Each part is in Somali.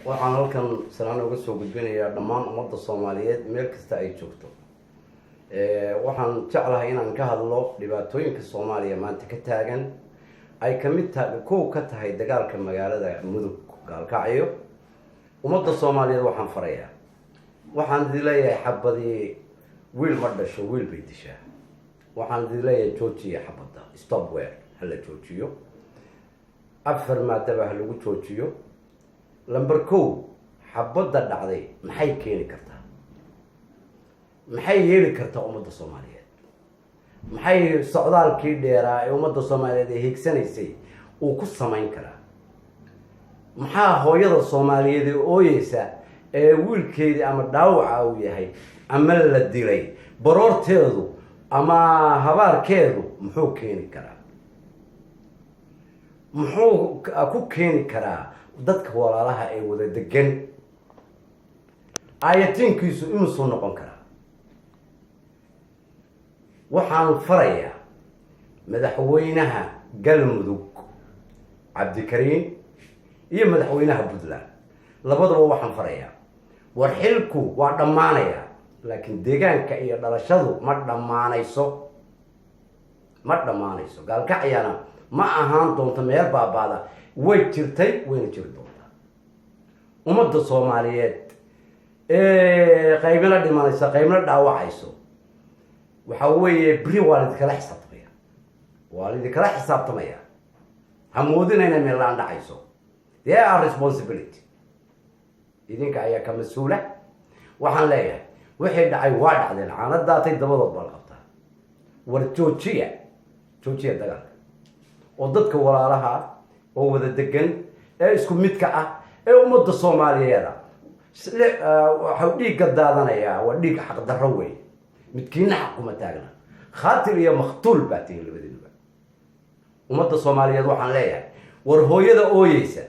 Waxaan halkan salaan uga soo gudbinayaa dhammaan ummadda Soomaaliyeed meel kasta ay joogto. Waxaan jeclahay inaan ka hadlo dhibaatooyinka Soomaaliya maanta ka taagan, ay kamid tahay, kow ka tahay dagaalka magaalada Mudug, Gaalkacyo. Ummadda Soomaaliyeed waxaan farayaa, waxaan idin leeyahay, xabadii wiil ma dhasho, wiil bay dishaa. Waxaan idin leeyahay, joojiya xabadda, stop war, hala joojiyo. Afar maadaba ha lagu joojiyo. Number kow, xabadda dhacday maxay keeni kartaa? Maxay yeeli kartaa ummadda Soomaaliyeed? Maxay socdaalkii dheeraa ee ummadda Soomaaliyeed ay hiigsanaysay uu ku samayn karaa? Maxaa hooyada Soomaaliyeed ee ooyeysa ee wiilkeedii ama dhaawaca uu yahay ama la dilay, baroorteedu ama habaarkeedu muxuu keeni karaa? Muxuu ku keeni karaa dadka walaalaha ee wada degan? Aayatiinkiisu imisuu noqon karaa? Waxaan farayaa madaxweynaha Galmudug Cabdikariin iyo madaxweynaha Puntland labadaba. Waxaan farayaa, war xilku waa dhammaanayaa, laakiin deegaanka iyo dhalashadu ma dhammaanayso, ma dhammaanayso. Gaalkacyana ma ahaan doonto meel baabaada. Way jirtay, wayna jiri doontaa. Ummadda Soomaaliyeed ee qaybina dhimanayso, qaybna dhaawacayso, waxa weeye beri waa laidinkala xisaabtamaya, waa laidinkala xisaabtamaya. Hamoodina inay meel laan dhacayso. They are responsibility, idinka ayaa ka mas-uula. Waxaan leeyahay, wixii dhacay waa dhacdeen, caana daatay dabadood baa la qabtaa. War joojiya, joojiya dagaalka oo dadka walaalaha oo wada degan ee isku midka ah ee ummadda Soomaaliyeeda waxau dhiigga daadanayaa waa dhiig xaqdarro wey. Midkiina xaq kuma taagna, khaatil iyo makhtuul baa tihin labadiinuba. Ummadda Soomaaliyeed waxaan leeyahay, war hooyada ooyeysa,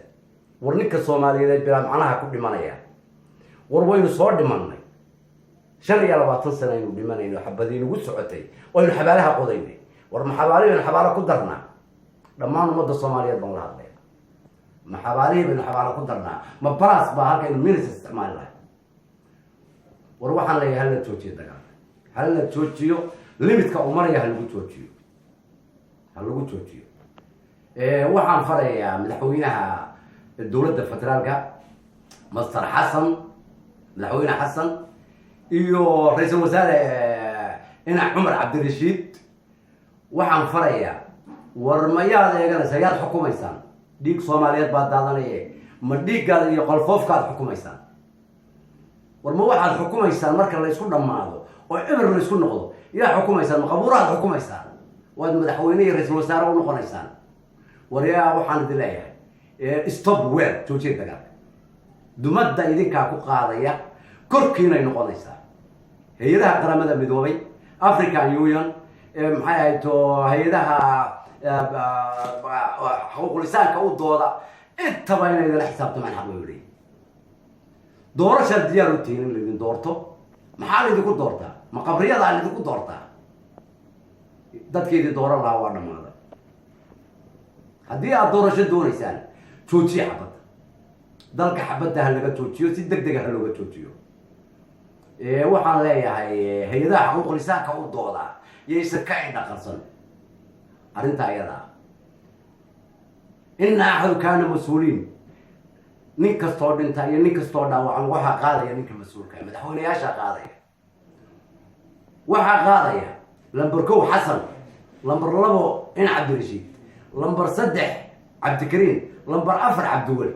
war ninka Soomaaliyeed ee bilaa macnaha ku dhimanaya, war waynu soo dhimanay. 25 sana aynu dhimanayno, xabadii nagu socotay, waynu xabaalaha qodaynay. War ma xabaalihii baynu xabaalo ku darnaa? Dhammaan ummadda Soomaaliyeed baan la hadlaya. Ma xabaalihii baynu xabaalo ku darnaa? Ma balas baa halkaynu minis isticmaali lahay? War waxaan leeyahay, hala joojiyo dagaalka, hala joojiyo. Limitka uu maraya ha lagu joojiyo, ha lagu joojiyo. Waxaan farayaa madaxweynaha dowladda federaalka, Master Xasan, madaxweyne Xasan iyo ra-iisul wasaare Inac Cumar Cabdirashiid. Waxaan farayaa, war ma yaad eeganaysaa? Yaad xukumaysaan? Dhiig Soomaaliyeed baa daadanaye, ma dhiiggaada iyo qolfoofkaad xukumaysaan? War ma waxaad xukumaysaan marka laysku dhammaado oo eber laysku noqdo? Yaa xukumaysaan? Ma qabuurahaad xukumaysaan? Waad madaxweyne iyo ra-iisul wasaare u noqonaysaan? War yaa, waxaan idin leeyahay, stop war, joojiya dagaalka. Dumadda idinkaa ku qaadaya, korkiinay noqonaysaa. Hay-adaha Qaramada Midoobay, African Union, maxay ahayd to, hay-adaha xuquuqul insaanka u dooda, intaba inay idinla xisaabtamaan xaq bay leeyihin. Doorashaad diyaar u tihiin in laydin doorto. Maxaa laydinku doortaa? Ma qabriyadaa laydinku doortaa? Dadkii idin dooran lahaa waa dhammaaday. Haddii aad doorasho doonaysaan, joojiya xabadda. Dalka xabadda ha laga joojiyo, si deg dega ha looga joojiyo. Waxaan leeyahay, hay-adaha xuquuqul insaanka u doodaa yaysan ka indhaqarsan arrinta ayadaa. Ina axadu kaana mas-uuliin. Nin kastoo dhinta iyo nin kastoo dhaawacan waxaa qaadaya ninka mas-uulka, madaxweyneyaashaa qaadaya. Waxaa qaadaya number kow Xasan, number labo in Cabdirashiid, number saddex Cabdikariin, number afar Cabdiweli.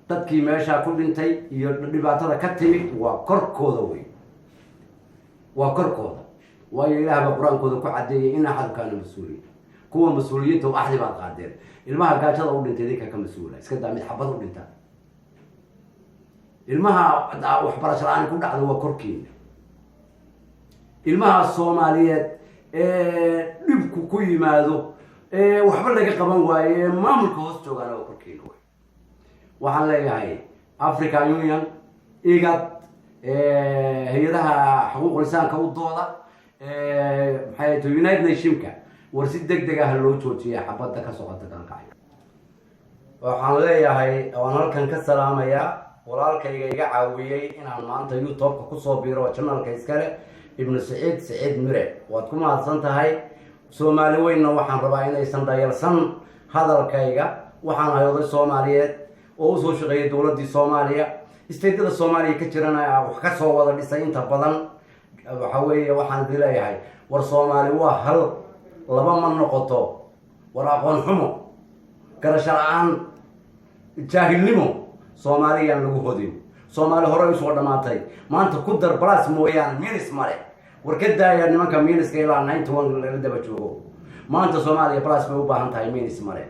Dadkii meeshaa ku dhintay iyo dhibaatada ka timid waa korkooda wey, waa korkooda. Waayo, Ilaah baa qur-aankooda ku caddeeyay in axadu kaana mas-uuliin. Kuwa mas-uuliyiinta axdi baad qaadeen. Ilmaha gaajada u dhintay idinka ka mas-uula, iska daa mid xabad u dhinta. Ilmaha waxbarasho la-aan ku dhacda waa korkiina. Ilmaha Soomaaliyeed ee dhibku ku yimaado ee waxba laga qaban waayo ee maamulka hoos joogaana waa korkiina wey. Waxaan leeyahay, African Union, IGAD, hay-adaha xuquuqul insaanka u dooda, maxay to, United Nationka, war si deg deg ah loo joojiya xabadda ka socota Gaalkacyo. Waxaan leeyahay waan halkan ka salaamayaa walaalkayga iga caawiyey inaan maanta YouTube-ka kusoo biiro oo channelka iskale, Ibnu Siciid Siciid Mire. Waad ku mahadsan tahay. Soomaali weynna waxaan rabaa inaysan dhayalsan hadalkayga. Waxaan ahay oday Soomaaliyeed oo usoo shaqeeyay dowladdii Soomaaliya, state-yada Soomaaliya ka jirana wax ka soo wada dhisay inta badan. Waxa weeye, waxaan idin leeyahay, war Soomaali waa hal, laba ma noqoto. War aqoon xumo, garasho la-aan, jaahilnimo Soomaaliyaan lagu hodin. Soomaali horey usoo dhammaatay. Maanta ku dar plus mooyaane minus male. War ka daaya nimanka minuska ilaa 91 lala daba joogo. Maanta Soomaaliya plus bay u baahan tahay, minus male.